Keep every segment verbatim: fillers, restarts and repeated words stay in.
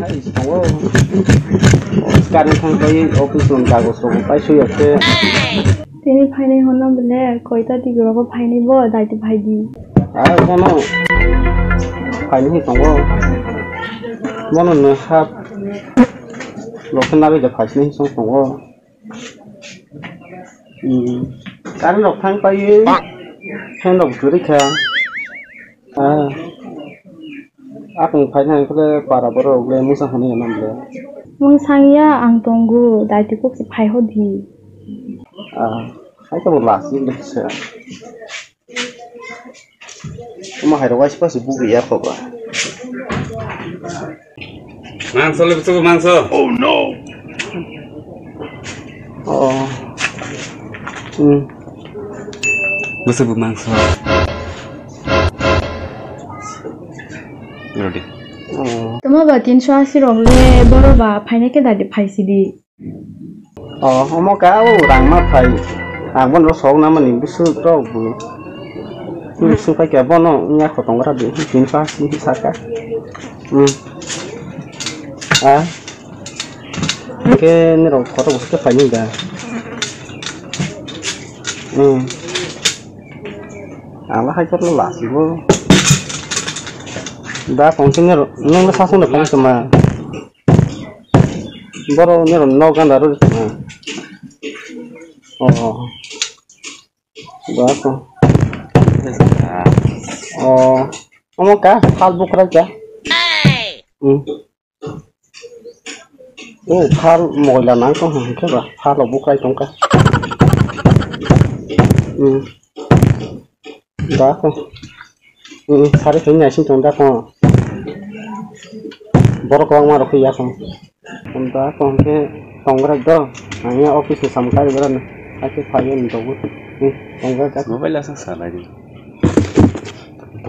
Hai, tongo. Office kari thang pai, office rok kagoz rok pai sui yakhe. Tini phainai hwnna bole, koita tigi rogo phainai bo, daiti phaidi. Ah, bono phainai tongo. Bono no hap. Lokhe nari da phaisni song tongo. Hmm. Current rok thang pai, fan rok churi kha. Ah. Akung phai thang khe para borok le musa hwnwi nang le. Mung sangya ang tongo, daiti kok se phai hodi. Ah, hai to lasi le se. Omo hai rok waisa pasi bugui ya kho ba. Mangso le bwswk mangso. Oh no. Oh. Hmm. Bwswk mangso. Rodi. Oh. Tamo ba tinso asi rok le boro ba phaina khe dadi phaisidi. Oh, omo ka o rang ma phai. Ang bono sok na mani bwswk rok bo. Hmm, sung pai khe bono wngya khotong gra di. Tin sa si saka. Hmm. Ah. Ke ni rok koto bwswk khe phai ni da. Hmm. Ang la hai kotlo lasi bo. Da kong sing ni rok nang sa sung da kong sema. Boro nero no ganda ro. Oh. Ba ko. Oh. Omo ka phal bukra ka. Hmm. Oh, phal moila nang ko hwn khe ba phal bukrai tong ka. Hmm. Da ko. Hmm, sari khe nai sing tong da ko. Borok kwbangma rok khe ya ko. Da ko hwn khe tong gra do. Ang ya office ni samung kari gra no. Hakhe phai ya ni dogo. Hmm, tong gra da. Mobile aswk salai di.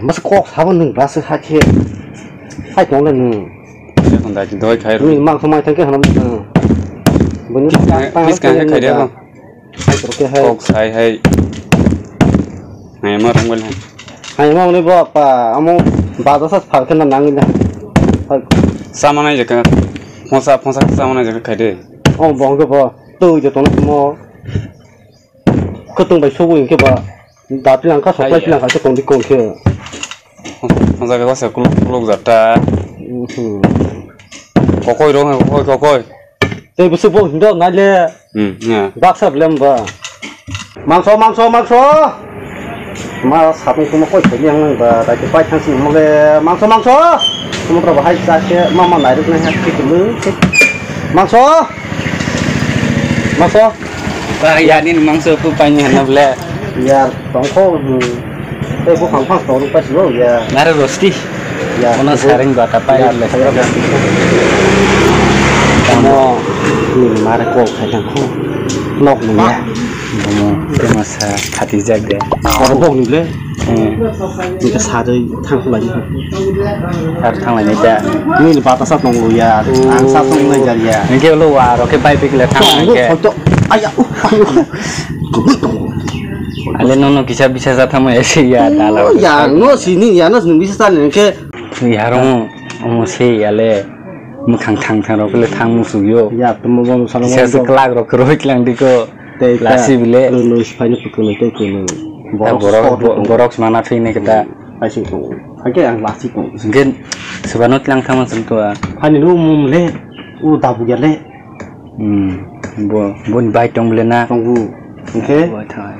Mas kok sabo nung bas hakhe. Hai tong le nung. Doi khai ro. Ni mang samai thang khe hanam. Bini. Please kang khai dia. Hai, kok sai hai. Hai, ma rong bel hai. Hai, ma ni bo pa, amo baja sa phar khe na nang le. Hai. Sama nai jaka. Phonsa, phonsa sama nai jaka khai de. Oh, bong ke bo. Tu je tong mo. Khutung bai sobo inke ba. Da pilang kha, soklai pilang kha, tong di kong khe. Phonsa ke wasa kuluk kuluk jata. Mhm. Kokoi rong hai, kokoi, kokoi. Tei bwswk bo hindo naile. Hmm, ya. Baksa blem ba. Mangso, mangso, mangso. Ma sapni kuma koi thai yang ba, dai pai thang sini mole mangso, mangso. Kuma tra bahai sa ke mama nai ruk nai ha ki tulu. Mangso. Mangso. Ba ya ni mangso pu pai ni hana ble. Ya. Tongkho, hmm. Tei buphang phang tong rwkha silo ya. Nare rosti. Ya, ono sareng bata pai le. Tamo, hmm, mare kok khai tangkho. Nok ni ya. Bomo, tei masa khati jak de. Oro bok ni le. Hmm. Nike sarui thang lai. Sar thang lai da. Ni bata sa tong ya. Ang sa tong nai jar ya. Nike lo wa ro ke pai pik le thang ke. Aya. Ale nono kisa bisa sa thamo ese ya dala. Oh, ya no sini ya no sini bisa sa nike. Ya rong omo se ya le mukhang thang thang rok le thang musu yo. Ya tumo bom salo. Kisa se kelak rok roi klang diko. Tei lasi bile. Lasi bile. Lasi bile. Borok borok mana thwi ne kita. Aisi ko. Hake ang lasi ko. Gen sebano tlang thang man sentua. Hani lu mum le. U dabu ya le. Hmm, bo, bo ni bike tong bole na. Tongo. Hingke? Bo thai.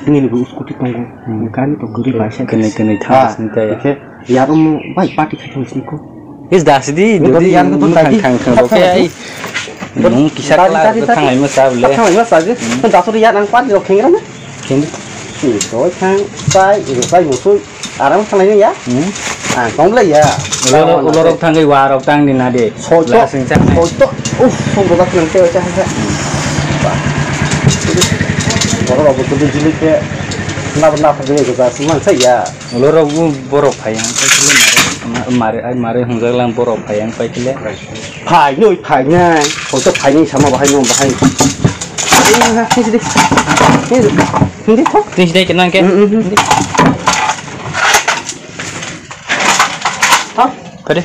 Nini bo scooty tongo. Hmm. Gari to gari bai sa. Kene, kene thang sini kaya. Hingke, yarum bike party khatung sini ko. Is das di, dodi yang to thang, thang, thang, thang, oke, ai. Nung kisa kala thang ai masa bole. Thang ai masa je. Hmm. Dasuri ya nang party rok khengra na. Kende. Ni to thang, sai, sai musui. Aram khalai ya? Hmm? Ah, tong le ya. Ulo, ulo rok thangwi wa rok tang di na de. Soito. Lasing chang nai. Soito. Uff, song rok thang te cha cha. Ba. Borok rok tu jili ke na na pha de ga sing man sa ya. Ulo rok bu borok phai yang pai kile mare, mare, ai mare hungjak lang borok phai yang pai kile. Phai noi phai nai. Soito phai nai sama bahai no bahai. Ni si de. Ni si de. Hindi thok. Tisi dai kenang ke. Mm, mm, mm. Hindi. Ha? Kade?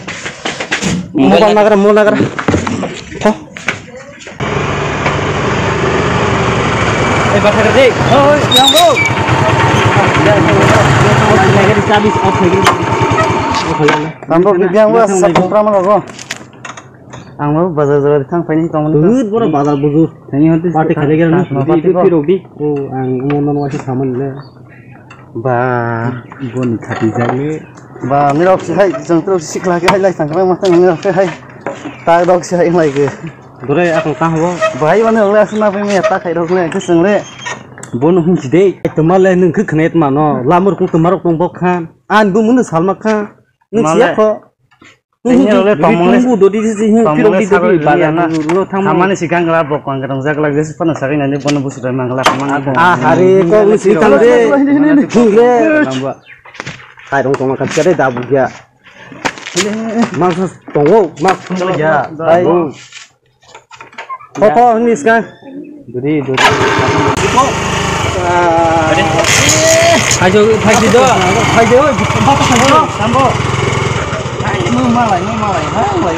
Mobile nagra, mobile nagra. Tho. Ei, bakha de. Oi, yang bro. Tambo bibiang wa sa pokra ma go. Ang mau bazar bazar thang paini tong. Bujur boro bazar bujur. Tani hote party khale gel na. Party rok di. O ang mo non wasi saman le. Ba, bon khati jale. Ba, mirok si hai, jang trok si khla ke hai lai sang ma tang mirok ke hai. Ta rok si hai lai ke. Dore akong ta ho. Bai mane le asna pe me ta khai rok le ke seng le. Bon hum si de. Tuma le nung khuk khnet ma no. Lamur kung tuma rok tong bok khan. An bu mun sal ma khan. Nung siya kho. Ini oleh tomong le, tomong le saroi dodi na. Hamani si gangra bok kang kerang jak lagi sih pernah sari nanti pernah busu dari mangkala hamani. Ah, hari kau mesti tahu deh. Hingga. Hai dong tong makan kade dabu ya. Mangsa tongo, mas ya. Hai. Koko ini sekarang. Duri, duri. Phajo, phaji do. Phajo, sambo, sambo. Ai, no malai, no malai, malai.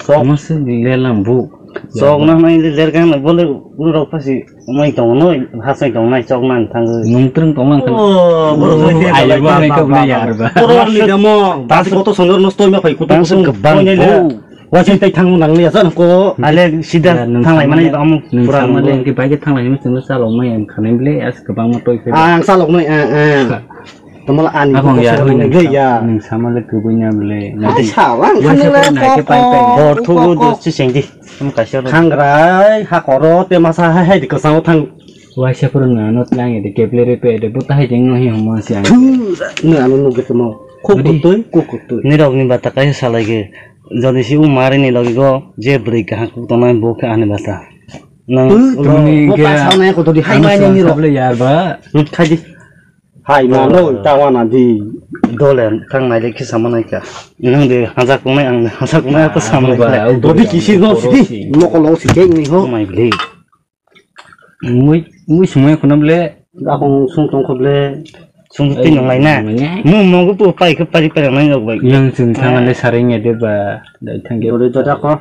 Sok. Masa lelang bu. Sok na nai ler kan bole bu rok pasi. Mai tong noi, hasai tong nai chok nang thang. Nung treng tong nang thang. Oh, boro. Ayo ba mai kok na yar ba. Boro ni damo. Tas koto sondor no stoi ma phai kutu. Tang sung kebang. Wajai tai thang nang ya san ko. Ale sida thang lai mani amu pura. Nung sama le ki bai thang lai mi sung sa lo mai am khanai ble as kebang ma toi. Ang sa lo mai. Tomala ani ko ya. Nung sama le kubui na ble. Ate sa wang khanai le ko. Bor thu do si seng di. Khangrai, hakoro, te masa hai hai di kwchangno thang. Waisa phuru nano tlang ede keple re pe ede buta hai jeng no hi homa si ang. Thu, no ano no gete mo. Kok kutui, kok kutui. Nirok ni bata kaisa salai ge. Jodi si umari ni logi go, je bwrwi kaham kuk tongnai bo khe ani bata. Nang ulo. Mo pa saunai ko to di hai mai ni nirok. Sable yar ba. Khai di. Hai ma no ta wana di. Dole kang nai le kisa manai ka. Nang de hajak tongnai ang hajak tongnai ko samai ba. Dodi kisi no si. Mokolo si ke ni ho. Mai bli. Mui mui sumai khuna ble. Akong sung tong kho ble. Sung ti nang lai na. Mu mo go pu pai khe pari pari nang rok bai. Yang sung thang le saring ede ba. Dai thang ge. Dodi dada ko.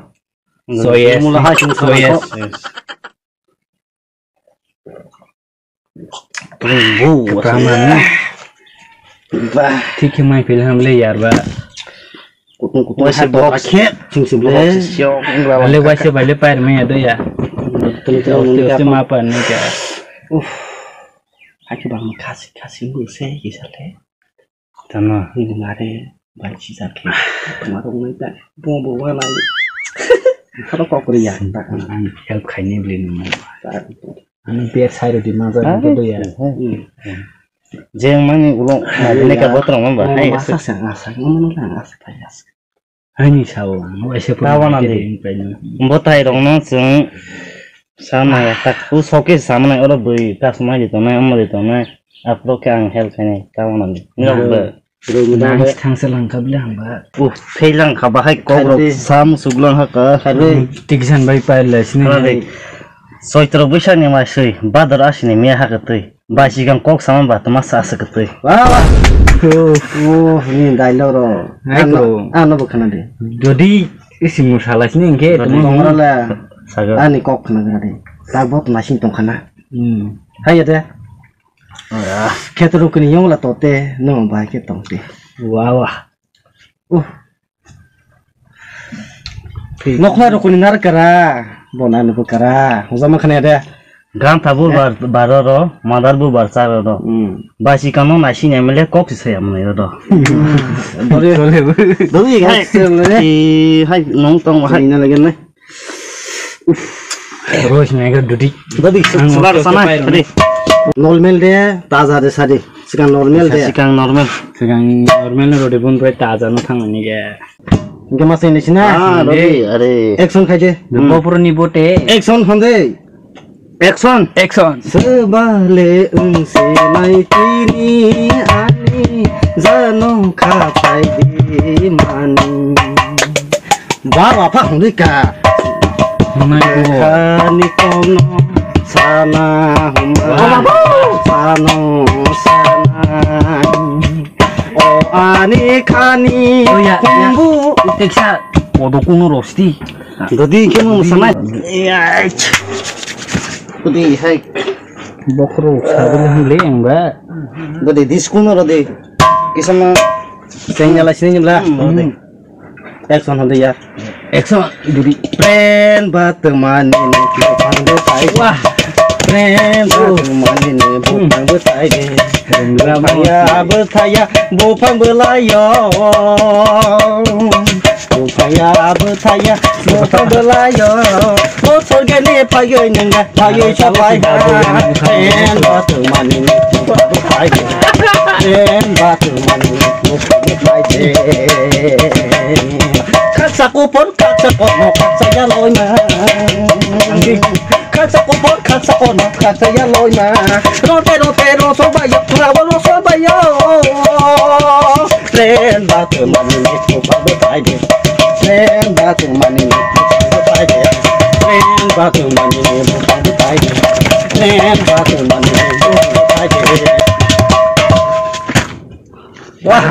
So yes. Mula hai sung so yes. Rimbu. Kapraman na. Bah. Thik khe mai phil ham le yar ba. Kutung kutung waisa hai bok bok khe. Sing sing le. Siok, engra le waisa bai le pair mai ado ya. Tuli tuli. Oste oste ma pa ne ka. Uff. Hai khe bang khasi khasi bu se ki sa le. Tama. Ini mare bai sijak khe. Tama rok nai ta. Bo bo wa nai. Kharo kok ri ya. Ang help khaini bli nung. Ani ber sai rodi ma ja ni do ya. Jeng mani ulo ne ka botra ma ba. Hai masa sa ngasa ngono na ngasa pa yas. Ani sao ang waisa pura. Tawana de. Botai rok no chwng. Sama tak u soke sama nai oro bui tas mai di tonai omo di tonai. Apro khe ang help khainai tawana de. Nirok be. Nice thangsa langkha bile hamba. Uh, phei langkha bahai kok rok sam suglang haka. Tiksan bai pai lai sini. Soitro buisa ni mai sui badar asini miya haka tui. Bai sikang kok sama ba tama sa sa ka tui. Wah, wah. Oh, ni dialogue ro. Ai ko. Ano bo khana de. Jodi isi musala sini engke tama ngora la. Ani kok khana de. Tak bot masing tong khana. Hmm. Hai ya de. Kheto rukuni yong la tote no bai khe tongte. Wah wah. Uh. Nokla rukuni nar kara. Bona no kara. Hojama khane de. Gantha bu bar baro ro, madar bu bar charo ro. Hmm. Basi kano nasi nyamle kok si saya mane ro. Dori. Dori hai. Hai nong tong hai. Ina lagi ne. Rois mega dudi. Dudi, ang subar sana, dudi. Normal de, taza de sadi. Sikang normal de. Sikang normal. Sikang normal no rode bun pai taza no thang ni ge. Ge mas ni sina. Ah, dudi, are. Action khai de. Bopro ni bote. Action ham de. Action. Action. Sebale wngse naitini ani jano khapai di mani. Ba ba pha hwnwi ka. Hwnwi bo. Khani kono sana huma. Ba ba. Sa Ano sanai. O ani khani. Oh, ya, ya. Kumbu. Teksa. Kodo kuno rosti. Dodi khe mo sanai. Ya. Dodi hai. Bokhro sabri hang le ang ba. Dodi diskuno rodi. Kisama. Sengya la sini bla. Hmm, dodi. Action hande ya. Action, duri. Pren ba temani ni buphang bo tai. Wah. Pren ba temani ni buphang bo tai de. Buphang ya bo thaya, buphang bo layo. Buphang ya bo thaya, buphang bo layo. Bosor gani phagoi nengga, phagoi sabai ha. Pren ba temani ni buphang bo tai de. Pren ba temani ni buphang bo tai de. Khaksa kuphur, khaksa kono, khaksa yaloima. Khaksa kuphur, khaksa kono, khaksa yaloima. Rote, rote, roso bayo, rabo roso bayo. Pren ba temani ni buphang bo tai de. Pren ba temani ni buphang bo tai de. Pren ba temani ni buphang bo tai de. Pren ba temani ni buphang bo tai de. Wah,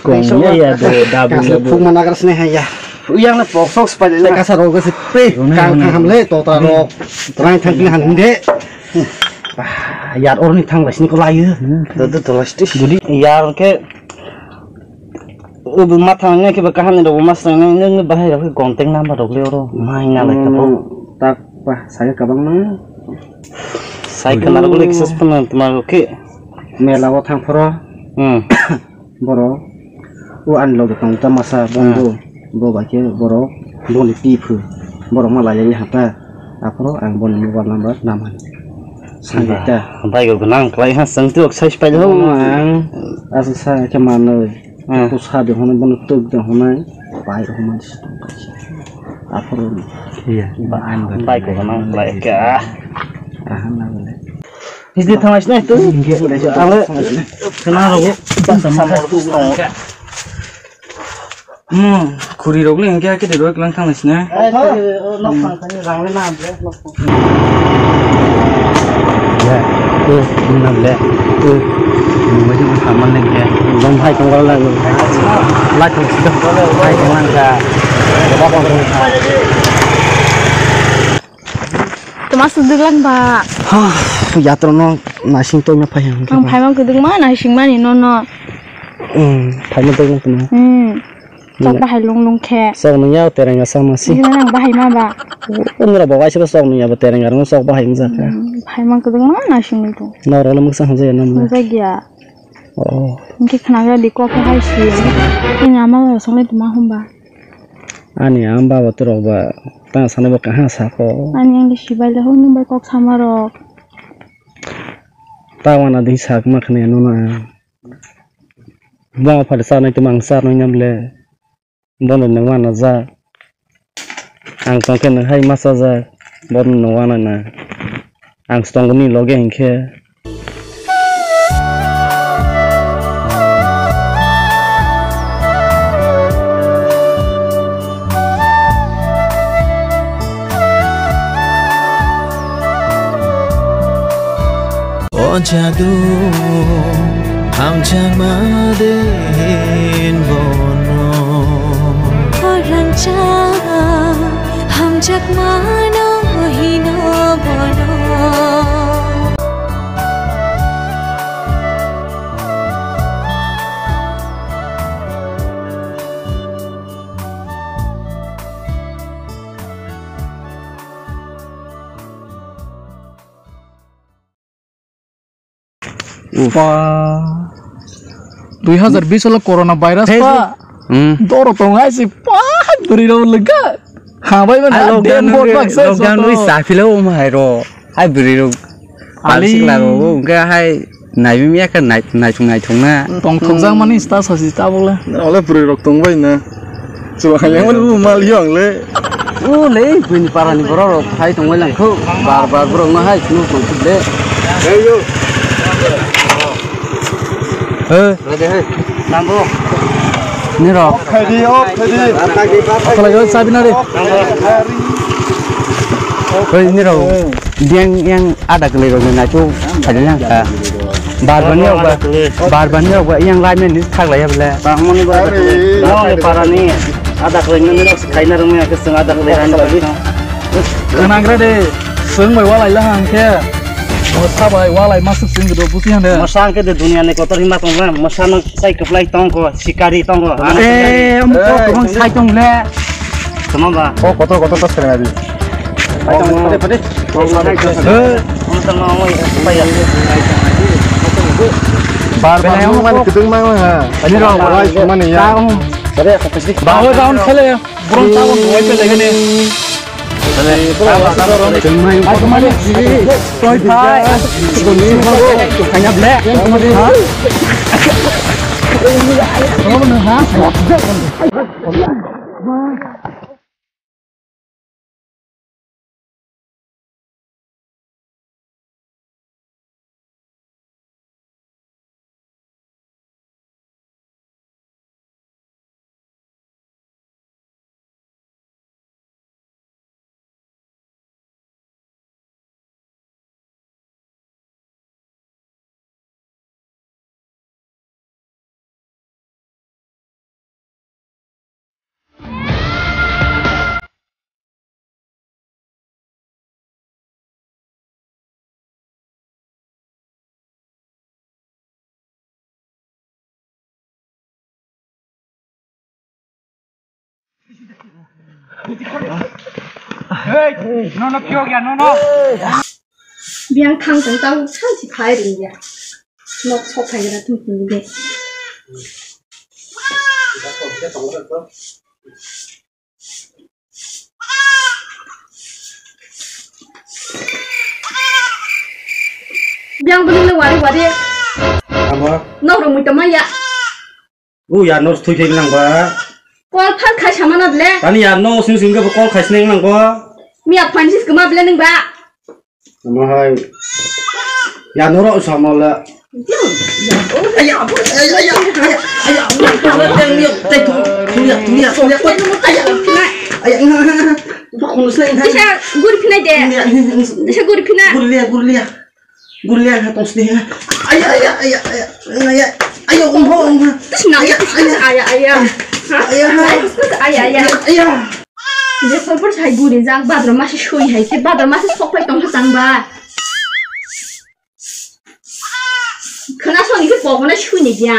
kong ya, ya, do, da, bu, ya, bu. Phung mana garas ne hai ya. Yang na pok sok spa le. Kasa rok se pe. Kang kang ham le to ta rok. Trai thang pin han de. Yar or ni thang bai sini ko lai. Do do do sti. Duli yar ke. Ubu matha ne ke ba kahan ne do mas ne ne bahai rok contact number rok le oro. Mai na lai ta. Tak pa saya kabang na. Sai kana rok le kisa pana tuma rok ke. Mela o thang phoro. Hmm. Borok o ani loge tong ta masa bondhu. Bo bai khe borok boni pi phu. Borok ma lai ya hata. Aphuru ang boni mobile number namani. Sanjai ta. Bai go gnang klai ha sangtu ok sai pai ho. Ang asa sa khe manoi. Hmm. Ko sa de hono bono tuk de honai. Bai ho man. Aphuru. Iya. Bai go gnang klai ka. Tahan na bole. Hijli thanglai sinai tu. Ang le khna rogo. Hmm, khuri rok le hingke hake de roi klang thanglai sinai. Ya, tu, nang le, tu, nungbai tu saman le ke. Dong hai tong lai. Lai tong sida. Hai tong lang ka. Ba kong tong ka. Toma suduk lang ba. Ha, yatro no nasing tong na phai hang. Ang phai mang kuduk ma nasing mani no no. Hmm, phai mang tong na. Hmm. Sok bahai lung lung khe. Sok nung ya tereng asang nasi. Ini nang bahai ma ba. Unra ba waisa sok nung ya ba tereng arung sok bahai mujak kha. Hmm, phai mang kuduk ma nasing ni tu. Noro le muksa hanja ya nam. Hanja ya. Oh. Hingke khnagra di kok hai si. Ini ama ba song le toma hum ba. Ani ama baba torok ba tang sana bo kaha sako. Ani ang sibai le hwnwi bai kok sama rok. Ta wana di sak ma khne no na. Bo phar sa nai tum ang sa nai nam le. Bo no nang wana ja. Ang tong khe nang hai ma sa ja. Bo no wana na. Ang stong ni loge hinkhe. O jadu, hamjakma de bono. O rangchak, hamjakmano hino bono. Uff. Ba. Dui hazar bis o corona virus pa. Hmm. Doro tong hai si pa bwrwi rok lega. Ha bai man. Ai, lockdown den bot bak se lockdown soto. Wi sa phila o ma hai ro. Ai bwrwi rok. Ali. Pansik lago o, hwnkhe hai naibi miya khe nai-, naithok naithok na. Tong thokjak mani sta sasi ta bole. Ole bwrwi rok tong bai na. Chuba khailangmani bo mal yo ang le. O le, buini parani borok rok phai tongbai langkho. Bar bar borok no hai sunu tongthok de. Hey yo. He. Rede he. Nambo. Nirok. Phaidi o, phaidi. Asalai rok sabi na de. Hei nirok. Diang yang ada kelai rok ni nacho. Khaina ka. Barbani rok ba, barbani rok ba, yang lai men ni thak lai ya bole. Tangmani ba. Are. Nong le parani. Ada khlai nang nang khaina rang ya keseng ada khlai rang ba. Kanang re de, seng bai walai la hang ke. Mosa bai walai masuk seng do busi hande. Mosa hang ke de dunia ni kotor hima tong la. Mosa no sai keplai tong ko, sikari tong ko. Eh, um ko ko sai tong le. Tama ba. Oh, kotor kotor tas kena di. Bar bar mo mani kudung mang ha. Ani rong bai mani ya. Bawa round khele. Bron tawon wai pe lege ne. Toi phai. Kanya black. Ha? Hey, no, no, kyo gya, no, no. Biang thang tong tang tang si phai ring ya. Nok sok phai gra tum tum de. Biang bini le wari wari. Abo. Nok rong mui tama ya. U ya no thwi thwi nang ba. Kol phar khai sama na ble. Tani ya no sing sing ke kol khai sing nang ba. Mi ya phan sis kema ble nang ba. Amo hai. Ya no ro sama la. Aya, aya, aya, aya, aya, aya. Tei tu, tulia, tulia, tulia. Aya, aya, aya. Kisa guri phinai de. Kisa guri phinai. Gurlia, gurlia. Gurlia ha tong sini ha. Aya, aya, aya, aya. Aya, aya, umho, umho. Terus nangis, aya, terus aya, aya. Aya, aya. Terus aya, aya. Aya. Dia kau pun saya guri jang, badro masih sui hai, ke badro masih sok pai tong tang ba. Kena soni ke pokona sui ni dia.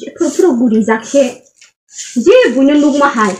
Dia pura pura guri jang ke. Je buino nukma hai.